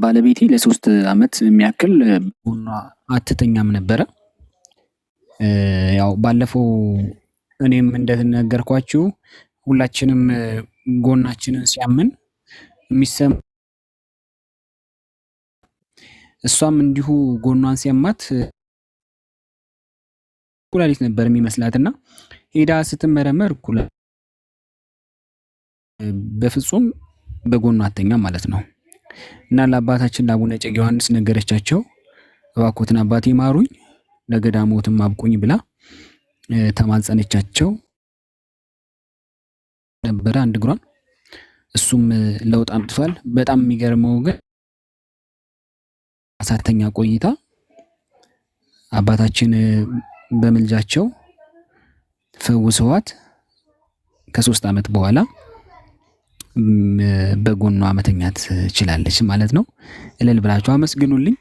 ባለቤቴ ለ3 አመት የሚያክል ጎኗ አትተኛም ነበረ። ያው ባለፈው እኔም እንደነገርኳችሁ ሁላችንም ጎናችንን ሲያምን የሚሰማ እሷም እንዲሁ ጎኗን ሲያማት ኩላሊት ነበር የሚመስላት እና ሄዳ ስትመረመር በፍጹም በጎኗ አተኛም ማለት ነው። እና ለአባታችን ለአቡነ እጨጌ ዮሐንስ ነገረቻቸው። እባኮትን አባቴ ማሩኝ፣ ለገዳሞትም አብቁኝ ብላ ተማጸነቻቸው ነበረ አንድ እግሯን። እሱም ለውጥ አምጥቷል። በጣም የሚገርመው ግን አሳተኛ ቆይታ አባታችን በምልጃቸው ፈውሰዋት ከ3 ዓመት በኋላ በጎኗ መተኛት ችላለች ማለት ነው። እልል ብላችሁ አመስግኑልኝ።